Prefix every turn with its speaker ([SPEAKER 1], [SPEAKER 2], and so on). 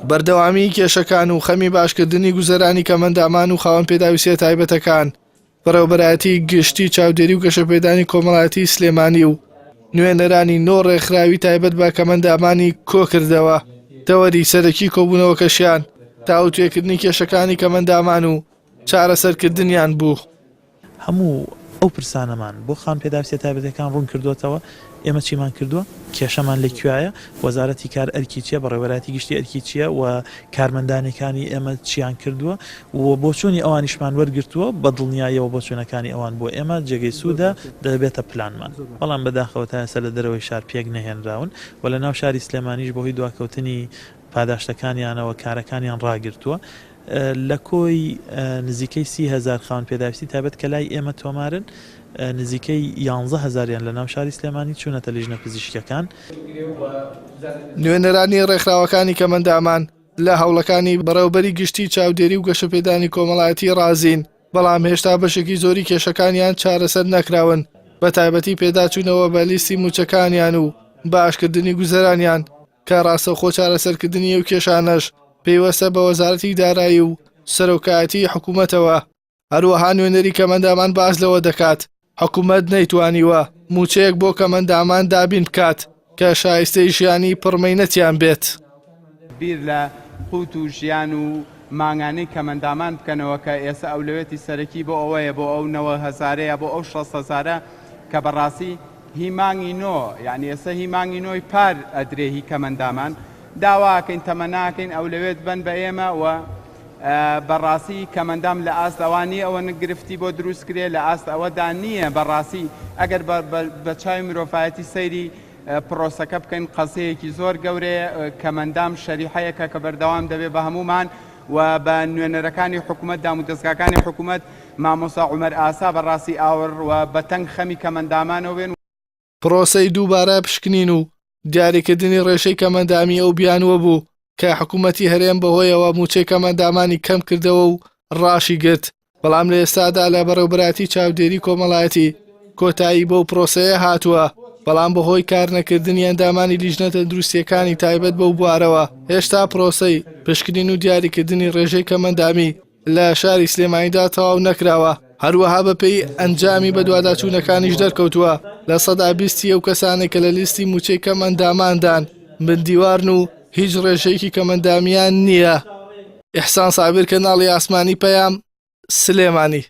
[SPEAKER 1] بەردەوامیی کێشەکان و خەمی باشکردنی گوزەرانی کەمئەندامان و خاوەن پێداویستییە تایبەتەکان، بەڕێوەبەرایەتیی گشتیی چاودێری و گەشەپێدانی کۆمەڵایەتیی سلێمانی و نوێنەرانی نۆ ڕێکخراوی تایبەت بە کەمئەندامانی کۆکردەوە، تەوەری سەرەکی کۆبوونەوەکەشیان تاوتوێکردنی کێشەکانی کەمئەندامان و چارەسەرکردنیان بوو.
[SPEAKER 2] هەموو ئەو پرسانەمان بۆ خاوەن پێداویستیە تایبەتەکان ڕوون کردۆتەوە، ئێمە چیمان کردووە، کێشەمان لە کوێیە، وەزارەتی کار ئەرکی چیە، بەڕێوەبەرایەتی گشتی ئەرکی چیە و کارمەندانەکانی ئێمە چیان کردووە و بۆچوونی ئەوانیشمان وەرگرتووە، بە دڵنیاییەوە بۆچوونەکانی ئەوان بۆ ئێمە جێگەی سوودە، دەبێتە پلانمان. بەڵام بەداخەوە تا ئێستا لە دەرەوەی شار پێک نەهێنراون و لە ناو شاری سلێمانیش بەهۆی دواکەوتنی پاداشتەکانیانەوە کارەکانیان ڕاگرتووە. لە کۆی نزیکەی 30 هەزار خاوەن پێداویستی تایبەت کە لای ئێمە تۆمارن، نزیکەی یانزە هەزاریان لە ناو شاری سلێمانی چوونەتە لیژنە پزیشکیەکان.
[SPEAKER 1] نوێنەرانی ڕێکخراوەکانی کەمئەندامان لە هەوڵەکانی بەڕێوەبەری گشتی چاودێری و گەشەپێدانی کۆمەڵایەتی ڕازین، بەڵام هێشتا بەشێکی زۆری کێشەکانیان چارەسەر نەکراون، بەتایبەتی پێداچوونەوە بە لیستی مووچەکانیان و باشکردنی گوزەرانیان، کە ڕاستەوخۆ چارەسەرکردنی ئەو کێشانەش پەیوەستە بە وەزارەتی دارایی و سەرۆکایەتیی حکوومەتەوە. هەروەها نوێنەری کەمئەندامان باس لەوە دەکات، حکوومەت نەیتوانیوە مووچەیەک بۆ کەمئەندامان دابین بکات کە شایستەی ژیانی پڕمەینەتیان بێت.
[SPEAKER 3] بیر لە قوت و ژیان و مانگانەی کەمئەندامان بکەنەوە کە ئێستا ئەولەوێتی سەرەکی بۆ ئەوەیە بۆ ئەو 90 هەزارە یا بۆ ئەو 60 هەزارە کە بەڕاستی هی مانگی نۆ یانی ئێستا هی مانگی نۆی پار ئەدرێ هی کەمەندامان داواکەین تەمەناکەین ئەولەوێت بن بە ئێمە و بەڕاستی کەمەندام لە ئاست ئەوە نییە ئەوە گرفتی بۆ دروست کرێ لە ئاست ئەوەدا نییە بەڕاستی ئەگەر بە چاوی مرۆڤایەتی سەیری پرۆسەکە بکەین قەزیەیەکی زۆر گەورەیە کەمەندام شەریحەیەکە کە بەردەوام دەبێت بە هەمومان و بە نوێنەرەکانی حکوومەت دام و دەستگاکانی حکوومەت مامۆستا عومەر ئاسا بەڕاستی ئاوڕ و بە تەنگ خەمی کەمەندامانەوە بێن.
[SPEAKER 1] پرۆسەی دووبارە پشکنین و دیاریکردنی ڕێژەی کەمئەندامی ئەو بیانووە بوو کە حکوومەتی هەرێم بەهۆیەوە مووچەی کەمئەندامانی کەم کردەوە و ڕاشیگرت، بەڵام لە ئێستادا لە بەڕێوبەرایەتی چاودێری کۆمەڵایەتی کۆتایی بەو پرۆسەیە هاتووە، بەڵام بەهۆی کارنەکردنی ئەندامانی لیژنە تەندروستییەکانی تایبەت بەو بوارەوە هێشتا پرۆسەی پشکنین و دیاریکردنی ڕێژەی کەمئەندامی لە شاری سلێمانیدا تەواو نەکراوە، هەروەها بەپێی ئەنجامی بەدواداچوونەکانیش دەرکەوتووە 20% ئەو کەسانەی کە لە لیستی مووچەی کەمئەنداماندان بندیوارن و هیچ ڕێژەیەکی کەمئەندامیان نییە. ئیحسان سابیر کەناڵی ئاسمانی پەیام، سلێمانی.